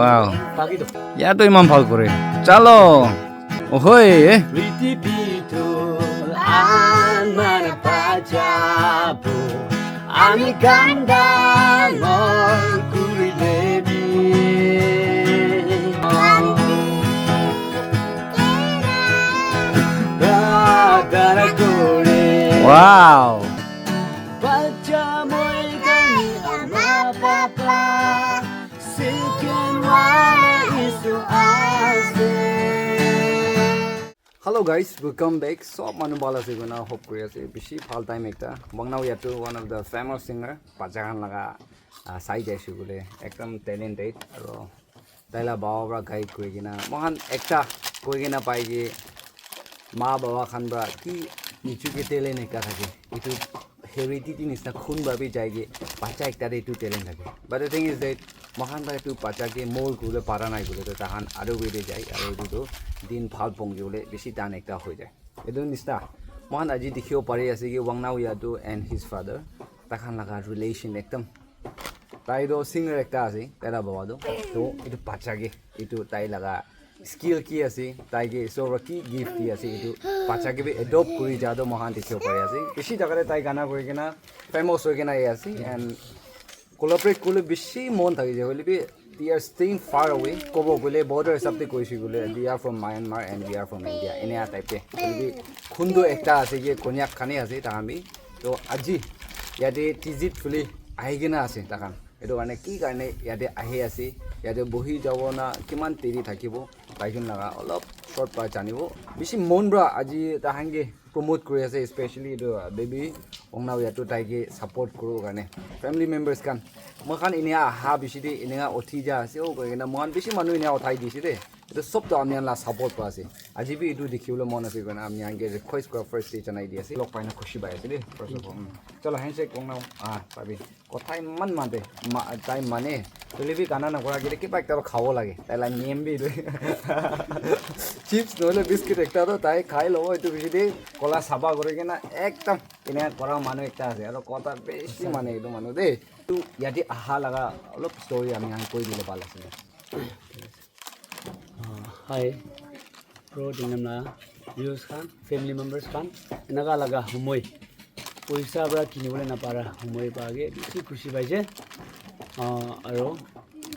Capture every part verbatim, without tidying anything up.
Wow. Yato iman bhal kore. Chalo. Ohoi. Prithibito amar bachabo. Ami kam dangor kurile bi. Pradhana kore. Wow. Bacha moi kani ama papa. Second one is to us. Hello guys, welcome back. Sob manu bhal ase koina hope kuri ase. Bishi bhal time ekta. Wangnao Yatu, one of the famous singer. Bacha khan laga, ah, sai jaise koile. Ekdam talented. Aro taila baba para guide kuri kena. Moikhan ekta koi kena pai ki ma baba khan para ki nichu ke talent ekta thake. Itu heredity nisna khun para bi jai ke bacha ekta te itu talent thake. But the thing is that moikhan para itu bacha ke mold kuribole para nai koile toh tahan other way te jai. Aro itu toh din bhal pong kibole bishi tan ekta hoi jai. Etu nisna moikhan aji dikhibo pari ase ki Wangnao Yatu and his father, takhan laga relation ekdam, tai toh singer ekta ase, taila baba toh. Toh itu bacha ke itu tai laga skill ki ase, tai ke isor para ki gift di ase, itu bacha ke bi adopt kuri ja toh moikhan dikhibo pari ase. Bishi jaga te tai gana kuri kena famous hoi kena ahi ase and collaborate kuribole bishi mon thaki jai, hoile bi they are staying far away. Kobo koile border hisab te koise koile, they are from Myanmar and we are from India, enia type te. Hoile bi khun toh ekta ase ki Konyak khan he ase takhan bi. Toh aji yate Tizit phale ahi kena ase takhan. Etu karne ki karne yate ahi ase, yate bohi jabo na kiman deri thakibo, tai jun laga olop short para janibo. Bishi mon para aji takhan ke promote kuri ase, especially etu, uh, baby Wangnao Yatu tai ke support kuribo karne. Family members khan, moikhan enia aha bishi te enia uthi ja ase, oh, koi kena moikhan bishi manu enia uthai dise de. Etu sob toh apni khan la support pa ase. Aji bi etu dikhibole mon ase koina apni khan ke request kura first te janai di ase. Log paina khushi pai ase de, first of all. Mm. Chalo, handshake Wangnao. Ah, pabi. Kotha iman mate, ma-, tai mane, hoile bi gana nakura kile kiba ekta toh khabo lage. Tai la niyam bi etu. Chips nohole biscuit ekta toh tai khai lobo, etu bishi de kola saba kuri kena ekdam eneka kora manu ekta ase. Aro kotha bishi mane etu manu de. Etu yate aha laga olop story ami khan koi dile bhal asile. Ah, hi. Pro Tinglam la viewers khan, family members khan, enaka laga humoi, poisa para kinibole napara humoi pa ke bishi khushi paise. Ah, aro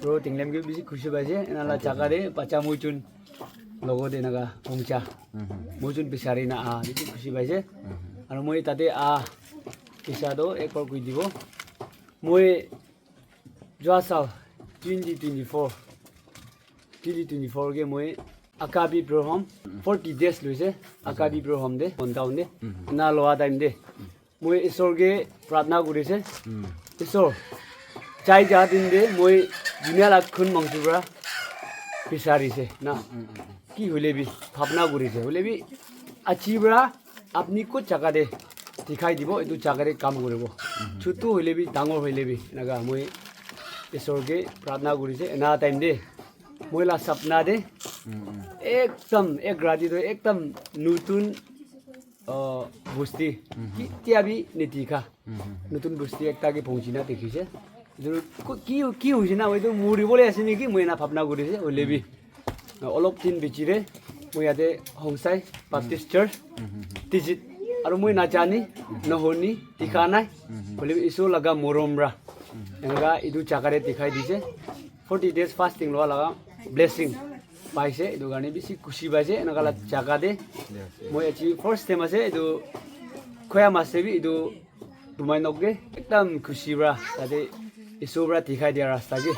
Pro Tinglam ke bishi khushi paise. Ena la jaga de bacha moi jun logo de enaka pongcha. Moi jun bisari na ah, bishi khushi paise. Aro moi tate ah, kisa do ek baar koi dibo. Moi Jua sal twenty twenty-four, twenty twenty-four ke moi Akabi Prohom forty days loise, Akabi Prohom de, Mon Town de, na loa time de. Moi Isor ke pratna kurise. Isor, chai ja din de moi dunia la khun mangsu pra bisarise na. Ki hoile bi bhabna kurise. Hoile bi achi pra apni kot jaga te dikhai dibo, etu jaga te kam kuribo. Chutu hoile bi, dangor hoile bi, enaka moi Isor ke pratna kurise. Ena time te, moi la sapna te, ekdam, ek rati to ekdam nutun, uh, bosti, ketia bi nidikha. Nutun bosti ekta ke pongchina dikhise. Etu ko-, ki, ki hoise na, etu muribole ase niki, moi ena bhabna kurise, hoile bi. Olop din bichire, moi yate Hongsai Baptist Church, Tizit, aru moi najani, nohoni, dikha nai, hoile bi Isor laga morom pra, enaka etu jaga te dikhai dise. Forty days fasting loa laga blessing paise, etu karne bishi khushi paise, enaka la jaga te. Moi achi first time ase, etu khoya mas te bi etu Tumai nok ke ekdam khushi pra, tate Isor pra dikhai dia rasta ke,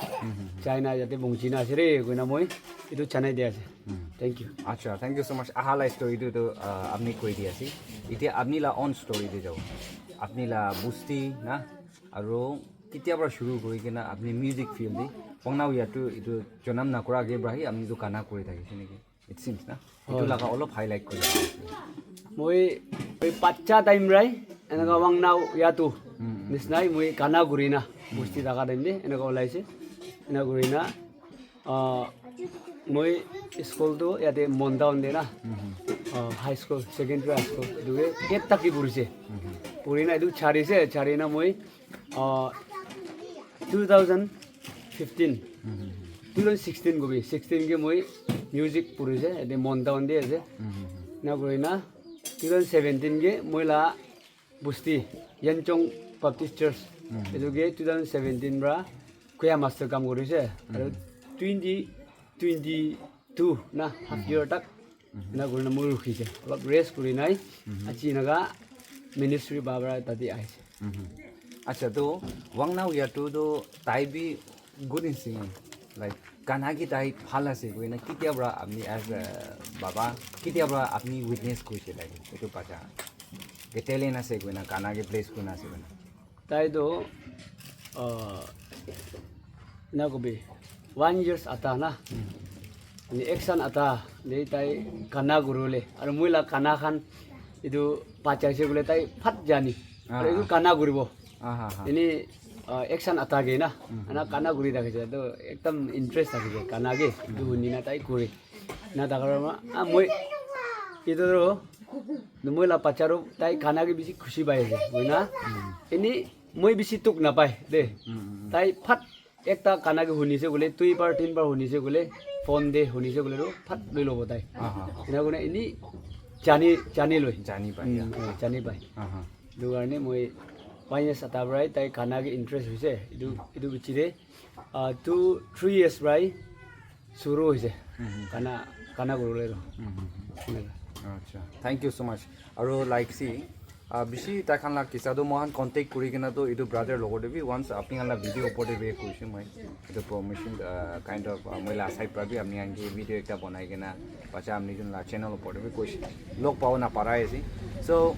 chai na yate pongchi na ase re, koina moi etu janai dia ase. Thank you. Acha, thank you so much. Aha la story tu, tu, uh, apni koi dia ase. Itia apni la own story te jao. Apni la bosti na, aro ketia pra shuru kuri kena apni music field te, Wangnao Yatu etu janam nakura age pra hi apni tu gana kuri thakise niki? It seems na. Etu laga olop highlight kuri. Moi, moi bacha time rai, enaka Wangnao Yatu nisnai, moi gana kuri na, bosti thaka time te, enaka olaise, enaka kuri na, ah, moi school tu yate Mon Town te na, ah, high school, secondary high school, etu ke eight tak ki purise. Puri na etu charise, chari na moi, ah, two thousand fifteen, two thousand sixteen kobi, sixteen ke moi music puri se, ede Mon Town de ase. Na kuri na two thousand seventeen ke moi la busti Yanchong Baptist Church, etu ke two thousand seventeen pra choir master kam kuri se. Aru twenty twenty two na half year tak na kuri na moi rukhi se. Olop rest kuri nai. Achi naga ministry babra tadi aise. Acha, to Wangnao Yatu to tai bi good in singing. Like, gana ki tai bhal ase koina kitia pra apni as a baba, kitia pra apni witness kurise, like, etu bacha ke talent ase koina, gana ke bless kurina ase koina. Tai to uh, na kobi one years ata na. Ani action ata de tai gana guru le. Aru moi la gana khan etu bacha ase koile tai phat jani. Aru etu gana kuribo. Aha ha. Ini uh, action ata ke na. Ana gana guri thakise to ekdam interest thakise gana ke. Etu huni na tai kuri. Na dakar ma ah moi etu ro moi la bacha ro tai gana ke bishi khushi pai ase. Moi na ini moi bishi tuk na pai de. Tai phat ekta gana ke hunise koile, dui bar, tin bar hunise koile, phone de hunise koile, to phat loi lobo tai. Ena kone ini jani, jani loi. Jani pai. Mm, eh, jani pai. Etu karne moi five years ata prai tai gana ke interest hoise. Etu, etu bichi de, ah, two, three years prai suru hoise. Gana, gana kuribole to. Acha, thank you so much. Aru like si, uh, bishi tai khan la kisa tu mohan contact kuri kena tu etu brother logo de bi once apni khan la video opor de bi kuise moi. Etu promotion, uh, kind of, uh, moi la side pra bi apni khan ke video ekta banai kena bacha apni jun la channel opor de bi kuise. Log pabo na parai ase. So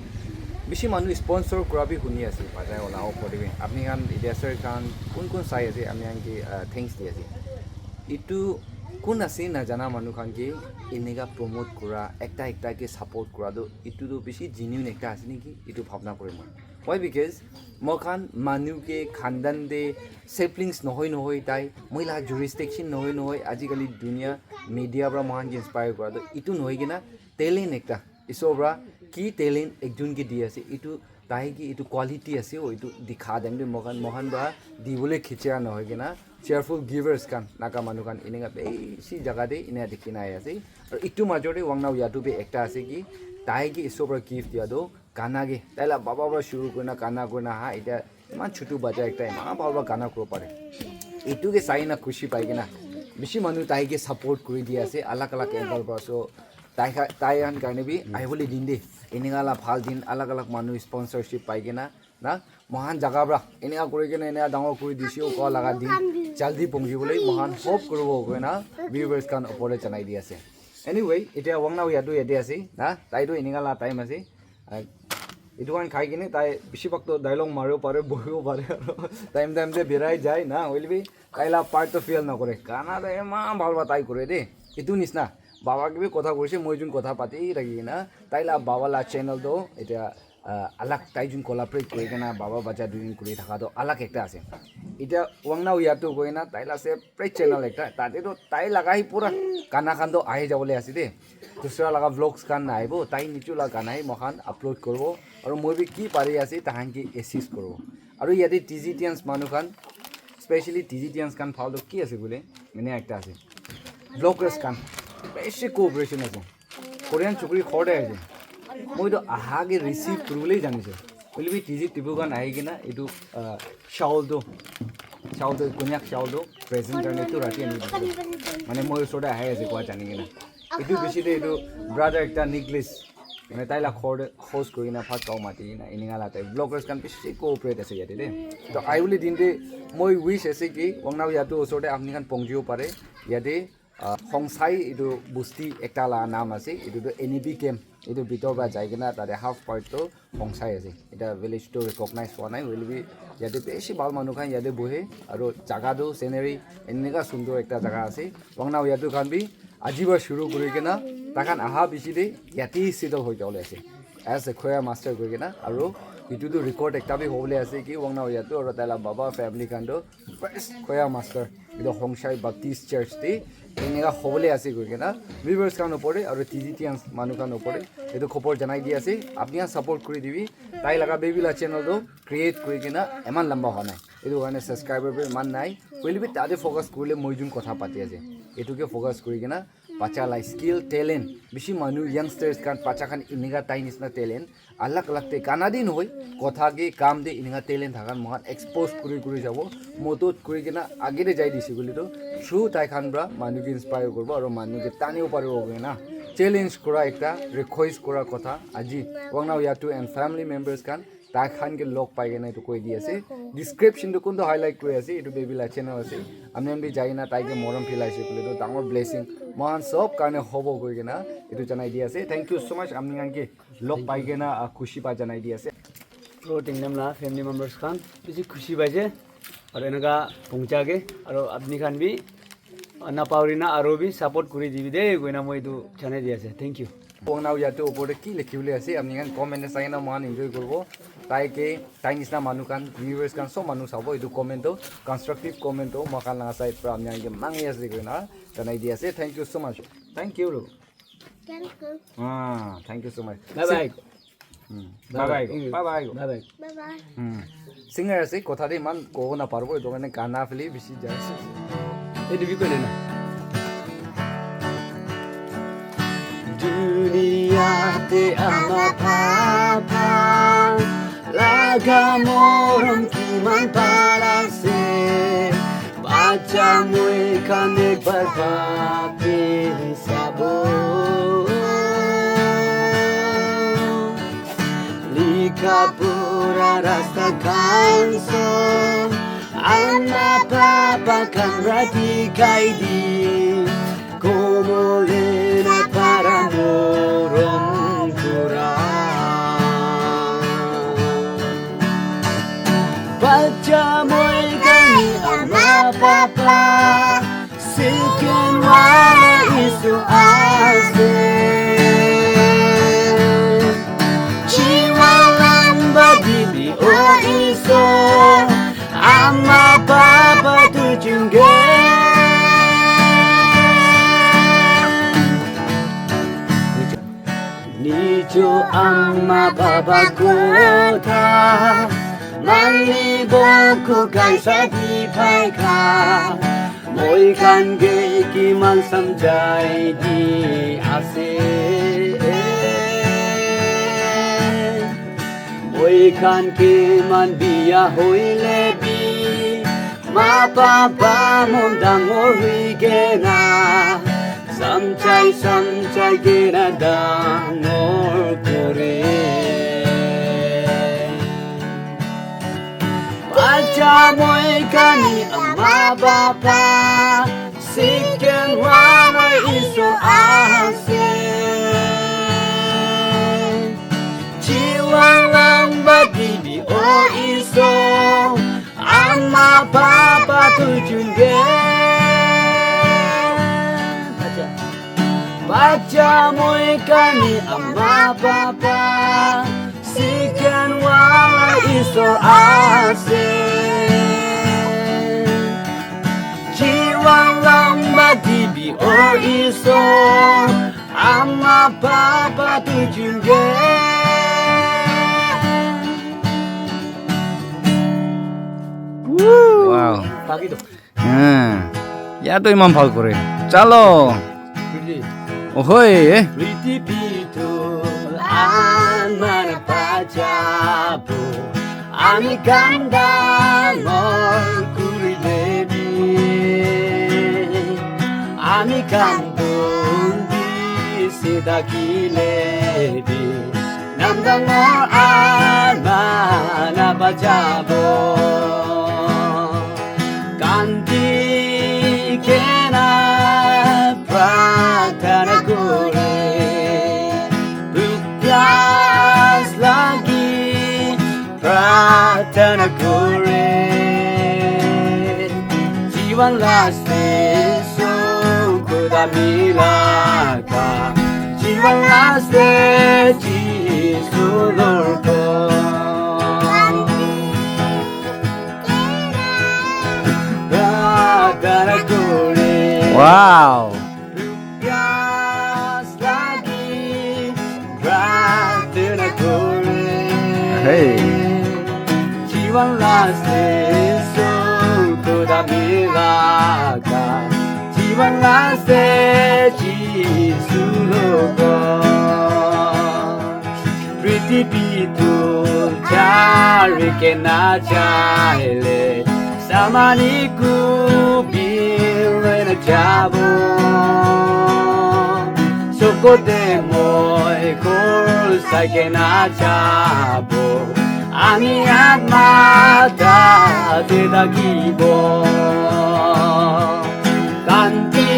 bishi manu sponsor kura bi huni ase bacha wala opor de bi. Apni khan etia sir khan kun kun sai ase apni khan ke, uh, thanks di ase. Etu kun ase najana manu khan ke eneka promote kura, ekta ekta ke support kura tu etu tu bishi genuine ekta ase niki, etu bhabna kure moi. Why? Because moi khan manu ke khandan de siblings nohoi nohoi tai, moi la jurisdiction nohoi nohoi, ajikali dunia media pra mohan ke inspire kura tu etu nohoi kena talent ekta, Isor pra ki talent ekjun ke di ase, etu tai ke etu quality ase, oh, etu dikha dem de mohan, mohan pra dibole khichia nohoi kena cheerful givers khan, Naga manu khan eneka bishi jaga de eneka dikhi na ahi ase. Aru etu major de Wangnao Yatu bi ekta ase ki tai ke Isor pra gift dia tu gana ke, tai la baba pra shuru kurina gana kurina ha, etia eman chutu bacha ekta eman bhal pra gana kuribo pare. Etu ke sai na khushi pai kena bishi manu tai ke support kuri di ase, alag alag angle pra. So tai kha-, tai khan karne bi ahibole din de eneka la bhal din alag alag manu sponsorship pai kena na mohan jaga pra eneka kuri kena eneka dangor kuri dise, koa laga din jaldi pongji bole mohan hope kuribo koina viewers khan opor de janai di ase. Anyway, etia Wangnao Yatu yate ase na, tai tu eneka la time ase. Ah, etu khan khai kene tai bishi bhag to dialogue maribo pare, bohibo pare, aru time time te birai jai na, hoile bi tai la part to fail na kore. Gana to eman bhal pra tai kore de. Etu nisna baba ke bi kotha koise, moi jun kotha pati thaki kena tai la baba la channel to etia, ah, alag tai jun collaborate kuri kena baba bacha duijun kuri thaka to alag ekta ase. Etia Wangnao Yatu koi na tai la separate channel ekta, tate to tai laga hi pura gana khan to ahi jabole ase de. Dusra laga vlogs khan nahibo, tai nichu laga gana hi moikhan upload kuribo. Aru moi bi ki pari ase, tahan ki assist kuribo. Aru yate T Z Tians manu khan, specially T Z Tians khan phal tu ki ase koile, mane ekta ase. Vloggers khan, bishi cooperation ase. Korean chukri khor de ase. Moi tu aha ke receive kuribole janise. Hoile bi T Z Tipu khan ahi kena etu, ah, shawl tu, shawl tu, konyak shawl tu present karne tu rati ani dise. Mane moi usor de ahi ase koa jani kena. Etu bishi de etu brother ekta Nicholas, mane tai la khor de host kuri kena bhat khao mati kena eneka la tai. Vloggers khan bishi cooperate ase yate de. To ahibole din de moi wish ase ki Wangnao Yatu usor de apni khan pongjibo pare. Yate, ah, Hongsai etu busti ekta la naam ase. Etu tu N A B camp. Etu bitor para jai kena tate half part tu Hongsai ase. Eta village tu recognize hua nai, hoile bi yate bishi bhal manu khan yate bohe, aru jaga tu scenery eneka sundor ekta jaga ase. Wangnao Yatu khan bi aji para shuru kuri kena, tai khan aha piche te yate settle hoi jabole ase. As a choir master koi kena, aru etu tu record ekta bi hobole ase ki Wangnao Yatu aru tai la baba family khan tu first choir master etu Hongsai Baptist Church te eneka hobole ase koi kena, viewers khan opor te aru T Z Tians manu khan opor te etu khobor janai di ase. Apni khan support kuri dibi. Tai laga baby la channel tu create kuri kena eman lamba hua nai, etu karne subscriber bi eman nai. Hoile bi tate focus kurile moi jun kotha pati ase, etu ke focus kuri kena bacha la skill, talent, bishi manu youngsters khan, bacha khan enika tai nisna talent alag alag te gana de nohoi, kotha ke, kam de enika talent thakan moikhan expose kuri kuri jabo, modot kuri kena age de jai dise koile toh through tai khan pra manu ke inspire kuribo aro manu ke tanibo paribo koina challenge kura ekta request kura kotha aji Wangnao Yatu and family members khan tai khan ke log pai kena etu koi di ase. Description tu kuntu highlight kuri ase, etu baby la channel ase. Apni khan bi jai kena tai ke morom philai ase koile toh dangor blessing moikhan sob karne hobo koi kena etu janai di ase. Thank you so much. Apni khan ke log pai kena, ah, khushi pa janai di ase. Pro Tingdam la family members khan bishi khushi paise. Aru enaka pongcha ke, aru apni khan bi, ah, napaurina aru bi support kuri dibi de, koina moi etu janai di ase. Thank you. Wangnao Yatu opor te ki likhi bole ase, apni khan comment te sai na moikhan enjoy kuribo. Tai ke, tai nisna manu khan, viewers khan, sob manu sabo, etu comment to, constructive comment to, moikhan laga side pra apni khan ke mangi ase koina janai di ase. Thank you so much. Thank you. Thank you. Ah, thank you so much. Bye bye. Hmm. Bye bye. Bye bye. Bye bye. Bye bye. Hmm. Singer ase, kotha de iman kobo na paribo, etu karne gana phale bishi jai ase. Ei, dibi koile na. Duniya te ama papa laga morom kiman bhal ase. Bacha moi khan ek bar bhabi sabo. Likha pura rasta khan sob ama papa khan pra dikhai di. Kobole na para morom pura. Bacha moi khan ama papa, second wala Isu ase. Jiwan lamba dibi o Isu, ama papa tu chunge. Nijo ama papa kotha mani boko kaisa di pai kha. Moi khan ke kiman samjhai di ase. Moi khan kiman biya hoile bi, ma papa mon dangor hui kena, samjhai samjhai kena dangor kure. Bacha moi khan ama papa, second wala Isu ase. Jiwan lamba dibi o Isu, ama papa tu chunge. Bacha moi khan ama papa, second wala Isu ase. Jiwan lamba dibi o Isu, ama papa tu chunge. Wow. Baki to. Hmm. Yato iman bhal kore. Chalo. Ohoi. Prithibito amar bachabo. Ami khan dangor kurile bi, ami khan dundi se dakile bi, nam dangor ama na bachabo. Kandi kena prarthana kore, bhuk pyas lagi prarthana kore, jiwan last te so khuda mila ka, jiwan last te Jisu lorko. Prarthana kore. Wow. Prarthana kore. Hey. Jiwan last te so khuda mila Ase Jisu logo. Prithibi tu chari kena chaile. Samani ku bilena jabo. Sokote moi kor sai kena jabo. Ami atma ta te dakibo. Kanti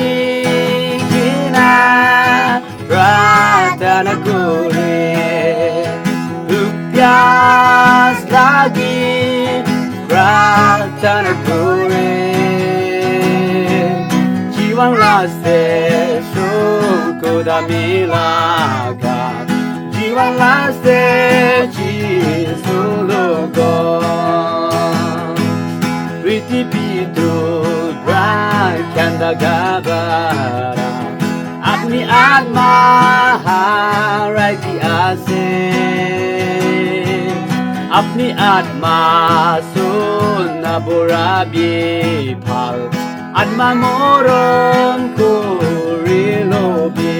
kina pratana kore. Upyas lagi pratana kore. Jiwan laste suku da milaga. Jiwan laste Jisu logo. Priti pitu bra kyanda gabara. Apni atma harai di ase. Apni atma sunna bura bi phal. Atma morom kuri lobi.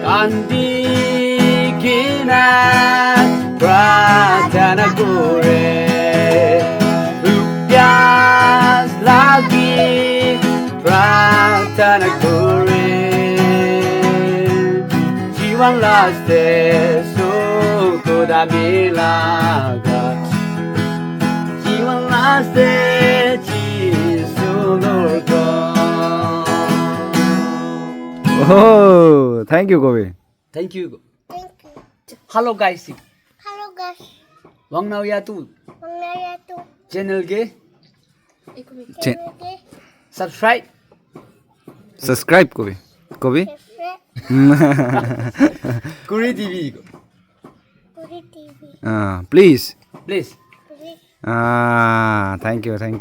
Kandi kina pratana kore. Upyas lagi pratana kore. Jiwan laste suku da milaga. Jiwan laste Jisu logo. Oh, thank you, Kobe. Thank you. Thank you. Hello guys. Hello guys. Wang nau ya tu. Wang nau ya tu. Channel ke. Chen- Channel ke. Subscribe. Subscribe, Kobe. Kobe. Subscribe. Kuri T V ko. Kuri T V. Ah, please. Please. Please. Ah, thank you, thank you.